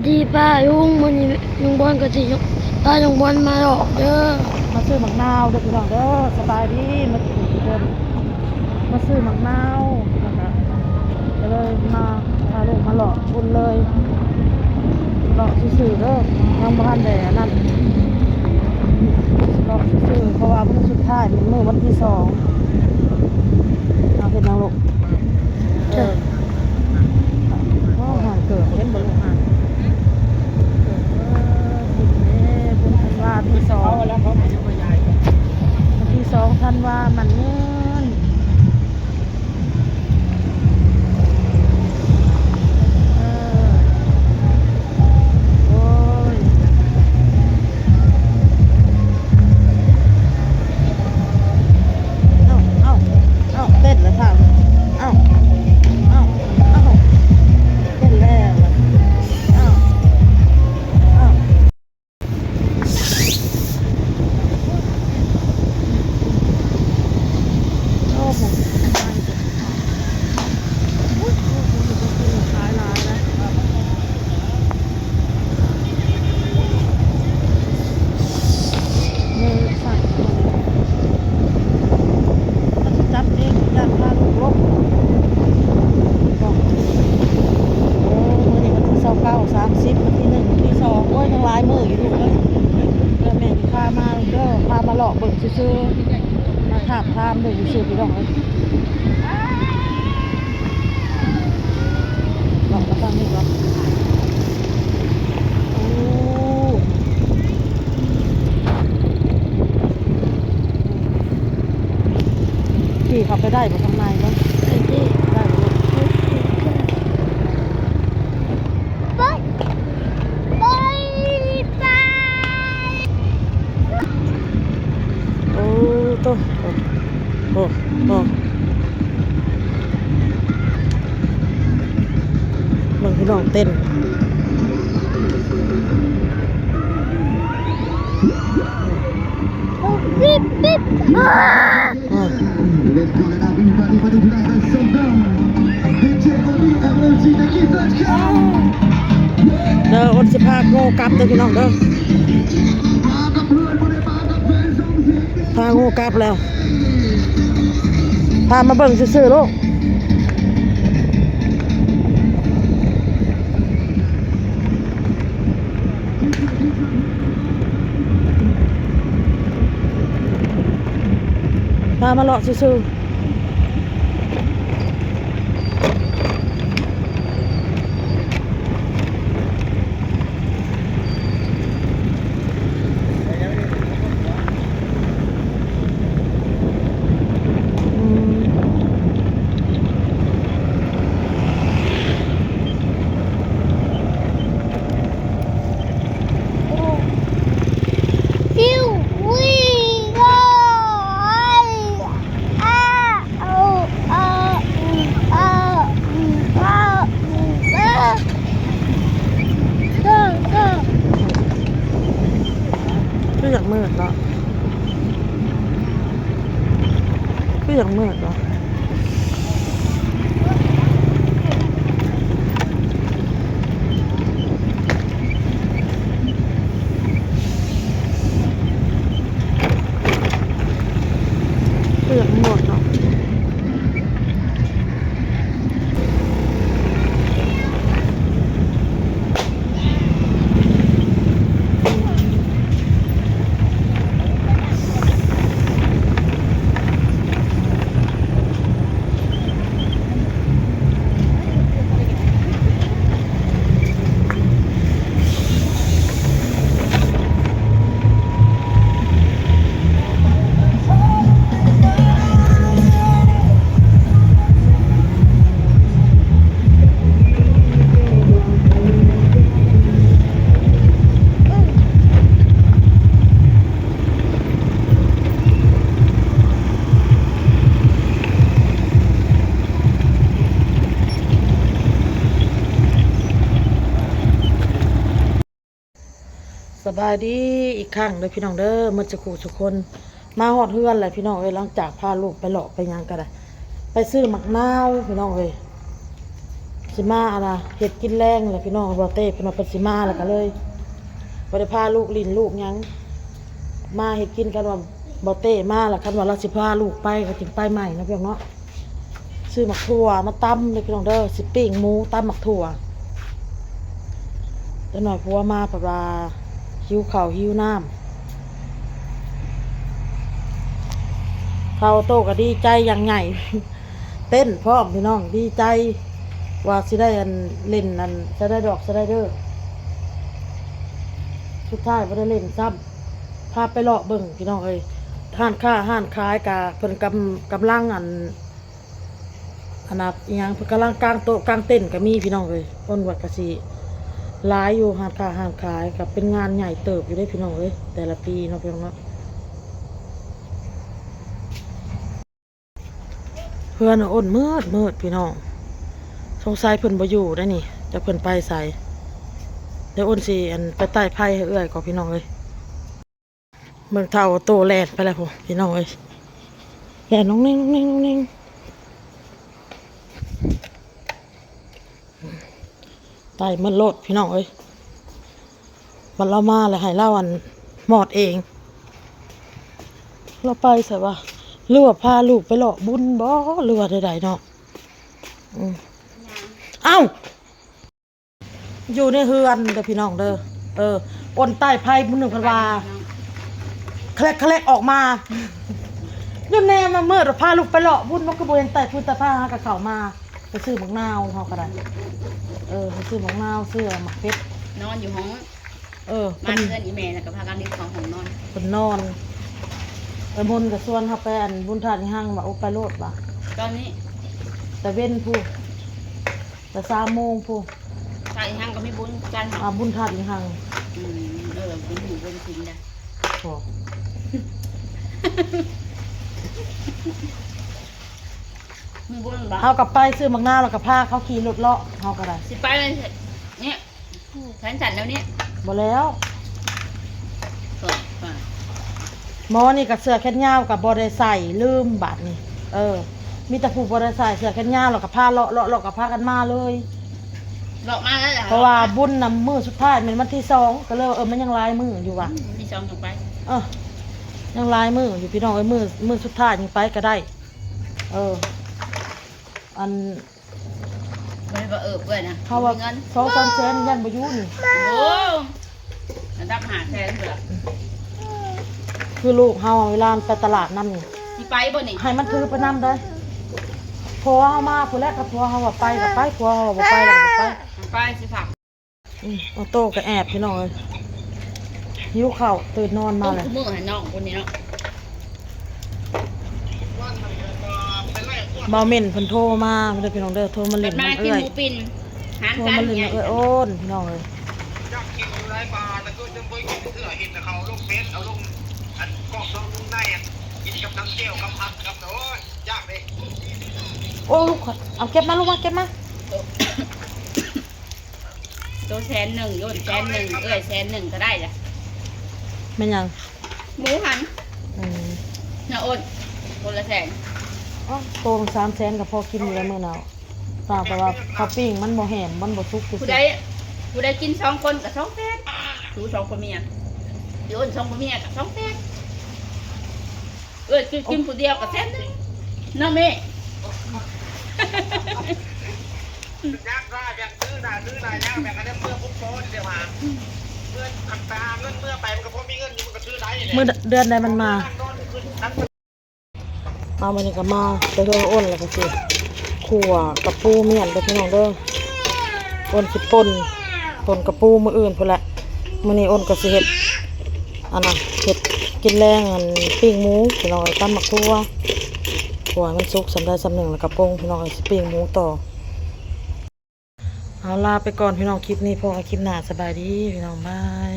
ດີປ້າລຸງ ມື້ນີ້ລຸງບອນກໍຊິພາລຸງບອນມາເລາະເດີ ມາຊື້ໝາກນາວເດີພີ່ນ້ອງເດີ. ສະບາຍດີ ມາ ມາຊື້ໝາກນາວ ແລ້ວກໍ ກໍເລີຍມາ ພາລູກມາເລາະພຸ້ນເລີຍ ເລາະຊື່ໆເດີ ຍັງບໍ່ທັນໄດ້ອັນນັ້ນ ເລາະຊື່ໆ ເພາະວ່າມື້ສຸດທ້າຍ ມື້ວັນທີສອງ ເຮົາເຮັດຫຍັງລູກ? ເອີ ໂອ້ ຫານເກີບ ເຫັນບໍ່ລູກ? ຫານເກີບ ເອີ ບຸນເດ້ ບຸນທັນວາທີສອງ ວັນທີສອງທັນວາ ໝັ້ນເງິນ ເອີ ໂອ້ຍ ເອົ້າ ເອົ້າ ເອົ້າ ເຕັ້ນແລ້ວ ເອົ້າ ເອົ້າ ເອົ້າ ເຕັ້ນແລ້ວ ເອົ້າ ເອົ້າ ໂອ້ໂຫ ຫຼາຍໆ ແລ້ວ ມືສັ່ນ ຄັນຊິຈັບເອງຢ້ານພາລູກລົງ ໂອ້ ມື້ນີ້ວັນທີຊາວເກົ້າ ສາມສິບ ວັນທີໜຶ່ງ ວັນທີສອງ ໂອ້ຍ ຍັງຫຼາຍມື້ຢູ່ລູກເອີຍ ແມ່ຊິພາມາເດີ ພາມາເລາະເບິ່ງຊື່ໆ ມາທາບທາມເບິ່ງຊື່ໆ ພີ່ນ້ອງເອີຍ. ເລາະມາທາງນີ້ກ່ອນ ໂອ້ ຂີ່ເຂົ້າໄປໄດ້ບໍ່ທາງໃນເນາະ? ໄດ້ຢູ່ ໄປ ໄປ ໄປ ໂອ້ໂຕ ໂອ້ ໂອ້ ໂອ້ ເບິ່ງພີ່ນ້ອງເຕັ້ນ ເດີ ຄົນຊິພາໂງ່ກັບເດີພີ່ນ້ອງເດີ ພາໂງ່ກັບແລ້ວ ພາມາເບິ່ງຊື່ໆລູກ. ພາມາເລາະຊື່ໆ. ຄືຢາກມືດເນາະ ຄືຢາກມືດເນາະ. ເກືອບໝົດເນາະ. ສະບາຍດີອີກຄັ້ງເດີພີ່ນ້ອງເດີ ໝົດສູ່ຄູ່ສູ່ຄົນ. ມາຮອດເຮືອນແລ້ວພີ່ນ້ອງເອີຍ ຫຼັງຈາກພາລູກໄປເລາະໄປຫຍັງກໍໄດ້ ໄປຊື້ໝາກນາວພີ່ນ້ອງເອີຍ. ຊິມາອັນນ່າ ເຮັດກິນແລງແຫຼະພີ່ນ້ອງ. ບໍ່ເຕ້ເພິ່ນວ່າເພິ່ນຊິມາ ແລ້ວກໍເລີຍບໍ່ໄດ້ພາລູກຫຼິ້ນລູກຫຍັງ ມາເຮັດກິນ. ຄັນວ່າບໍ່ເຕ້ມາ ແລ້ວຄັນວ່າລາວຊິພາລູກໄປ ກໍຈຶ່ງໄປໃໝ່ເນາະພີ່ນ້ອງເນາະ. ຊື້ໝາກຖົ່ວມາຕຳເດີພີ່ນ້ອງເດີ ຊິປີ້ງໝູ ຕຳໝາກຖົ່ວ. ຈັກໜ້ອຍຜົວມາ ເພິ່ນວ່າຫິວເຂົ້າຫິວນ້ຳ. ເຖົ້າໂຕກໍດີໃຈຢ່າງໃຫຍ່ ເຕັ້ນພ້ອມພີ່ນ້ອງ ດີໃຈວ່າຊິໄດ້ອັນ ຫຼິ້ນອັນສະໄລດອກສະໄລເດີ. ສຸດທ້າຍບໍ່ໄດ້ຫຼິ້ນຊ້ຳ ພາໄປເລາະເບິ່ງພີ່ນ້ອງເອີຍ. ຮ້ານຄ້າຮ້ານຂາຍກະເພິ່ນກຳ ກຳລັງອັນ ອັນນ່າ ອີ່ຫຍັງ ເພິ່ນກຳລັງກາງໂຕະກາງເຕັນກໍມີພີ່ນ້ອງເອີຍ. ຄົນວ່າກໍຊິຫຼາຍຢູ່ ຮ້ານຄ້າຮ້ານຂາຍກໍເປັນງານໃຫຍ່ເຕີບຢູ່ເດ້ພີ່ນ້ອງເອີຍ ແຕ່ລະປີເນາະພີ່ນ້ອງເນາະ. ເຮືອນອ້ນມືດໆ ພີ່ນ້ອງ ສົງໄສເພິ່ນບໍ່ຢູ່ໄດ໋ນີ້ ຈັກເພິ່ນໄປໃສ. ດຽວອ້ນຊິອັນ ໄປໄຕ້ໄຟໃຫ້ເອື້ອຍກ່ອນພີ່ນ້ອງເອີຍ. ເບິ່ງເຖົ້າໂຕແລ່ນໄປແລ້ວພຸ້ນພີ່ນ້ອງເອີຍ ແລ່ນໜຸ່ງໜິງ ໜຸ່ງໜິງ ໜຸ່ງໜິງ ໄຕ່ມັນໂລດພີ່ນ້ອງເອີຍ. ບັດລາວມາແລ້ວໃຫ້ລາວອັນມອດເອງ. ລາວໄປໃສວະ ຫຼືວ່າພາລູກໄປເລາະບຸນບໍ ຫຼືວ່າໃດໆເນາະ. ອືມ ເອົ້າ ຢູ່ໃນເຮືອນເດີພີ່ນ້ອງເດີ. ເອີ ອ້ນໃຕ້ໄຟມື້ໜຶ່ງເພິ່ນວ່າ ຄະແລັກຄະແລັກອອກມາ ຢູ່ແນມາມືດ ພາລູກໄປເລາະບຸນ ມັນກໍບໍ່ເຫັນໃຕ້ພື້ນໃຕ້ຜ້າ. ຫາກໍເຂົ້າມາ ໄປຊື້ໝາກນາວ ເຮົາກໍໄດ້ ເອີ ໄປຊື້ໝາກນາວ ຊື້ໝາກເຜັດ ນອນຢູ່ຫ້ອງ. ເອີ ມາເຮືອນອີ່ແມ່ ແລ້ວກໍພາກັນເຮັດເຂົ້າຫ້ອງນອນ ເພິ່ນນອນ. ເອີ ມົນກໍຊວນເຮົາໄປອັນບຸນທາດອີ່ຮັ່ງວ່າ ໂອ້ ໄປໂລດວ່າ ຕອນນີ້ ແຕ່ເວັນພຸ້ນ ແຕ່ສາມໂມງພຸ້ນ. ທາດອີ່ຮັ່ງກໍມີບຸນກັນ ອ່າ ບຸນທາດອີ່ຮັ່ງ. ອືມ ເອີ ບຸນຫູບຸນສິນນະ ໂອ້ ມີບຸນບໍ? ເຮົາກໍໄປຊື້ໝາກນາວ ແລ້ວກໍພາເຂົາຂີ່ລົດເລາະ ເຮົາກໍໄດ້ ຊິໄປນີ້ ແຂນສັ້ນແນວນີ້ ບໍ່ແລ້ວ ເອີ ໝໍນີ້ກໍເສື້ອແຂນຍາວກໍບໍ່ໄດ້ໃສ່ ລືມບາດນີ້. ເອີ ມີແຕ່ຜູ້ບໍ່ໄດ້ໃສ່ເສື້ອແຂນຍາວ ແລ້ວກໍພາເລາະ ເລາະ ເລາະ ກໍພາກັນມາເລີຍ ເລາະມາແລ້ວ ເພາະວ່າບຸນນະມື້ສຸດທ້າຍແມ່ນວັນທີສອງ ກໍເລີຍວ່າ ເອີ ມັນຍັງຫຼາຍມື້ຢູ່ວ່າ ອືມ ວັນທີສອງຈັ່ງໄປ. ເອີ ຍັງຫຼາຍມື້ຢູ່ພີ່ນ້ອງເອີຍ ມື້ ມື້ສຸດທ້າຍຍັງໄປກໍໄດ້. ເອີ ອັນ ບໍ່ໄດ້ວ່າເອີບເອື້ອຍນະ ເຮົາວ່າ ບໍ່ມີເງິນ ສອງສາມແສນຢ້ານບໍ່ຢູ່ນີ້. ໂອ້ ລະດັບຫ້າແສນພຸ້ນລະ. ຄືລູກເຮົາເວລາມັນໄປຕະຫຼາດນຳນີ້ ຊິໄປບໍ່ນີ້ ໃຫ້ມັນຖືໄປນຳເດີ້. ຜົວເຮົາມາພຸ້ນແຫຼະ ຖ້າຜົວເຮົາວ່າໄປກໍໄປ ຜົວເຮົາວ່າບໍ່ໄປກໍບໍ່ໄປ ໄປຊິພາ ອືມ ໂອໂຕ້ກໍແອບພີ່ນ້ອງເອີຍ ຫິວເຂົ້າ ຕື່ນນອນມາແລ້ວ ມື້ໃຫ້ນ້ອງຄົນນີ້ເນາະ. ບ່າວເໝັ້ນເພິ່ນໂທມາເດີພີ່ນ້ອງເດີ ໂທມາຫຼິ້ນນຳເອື້ອຍ ໂທມາຫຼິ້ນນຳເອື້ອຍໂອນພີ່ນ້ອງເອີຍ. ໂອ້ ລູກ ເອົາເກັບມາ ລູກມາ ເກັບມາ. ໂຕແສນໜຶ່ງ ໂອນແສນໜຶ່ງ ເອື້ອຍແສນໜຶ່ງກໍໄດ້ລະ. ແມ່ນຫຍັງ? ໝູຫັນ. ອືມ ນະ ໂອນ ຄົນລະແສນ. ອໍ ໂຕສາມແສນກໍພໍກິນຢູ່ແລ້ວມື້ໜ້າ ຕ່າງແຕ່ວ່າເຂົ້າປີ້ງມັນບໍ່ແຫ້ມ ມັນບໍ່ສຸກຊື່ໆ. ຜູ້ໃດ ຜູ້ໃດກິນສອງຄົນກໍສອງແສນ ສູສອງຜົວເມຍ ອີໂອນສອງຜົວເມຍກໍສອງແສນ. ເອີຍ ກິນ ກິນຜູ້ດຽວກໍແຊບເດ້ເນາະແມ່. ຍາກຫຼາຍ ແບບຊື້ໜ້າ ຊື້ຫຼາຍ ຍາກແບບອັນນັ້ນ ເມື່ອພວກໂຕນີ້ ດຽວຫາເງິນ ຄັນໄປຫາເງິນ ເມື່ອໄປມັນກໍພໍມີເງິນຢູ່ ມັນກໍຊື້ໄດ້ແຫຼະ. ມື້ເດືອນໃດມັນມາ? ເອົາ ມື້ນີ້ກໍມາແຕ່ເຮືອນອ້ນ ແລ້ວກໍຊິຂົ້ວກະປູມ້ຽນເດີພີ່ນ້ອງເດີ. ອ້ນຊິປົ່ນ ປົ່ນກະປູມື້ອື່ນພຸ້ນແຫຼະ. ມື້ນີ້ອ້ນກໍຊິເຮັດ ອັນນ່າ ເຮັດກິນແລງ ອັນ ປີ້ງໝູພີ່ນ້ອງເອີຍ ຕຳໝາກຖົ່ວ ຂົ້ວໃຫ້ມັນສຸກສ່ຳໃດສ່ຳໜຶ່ງ ແລ້ວກໍປົ່ງພີ່ນ້ອງເອີຍ ຊິປີ້ງໝູຕໍ່. ເອົາ ລາໄປກ່ອນພີ່ນ້ອງ ຄລິບນີ້ ພົບກັນຄລິບໜ້າ ສະບາຍດີພີ່ນ້ອງ ບາຍ.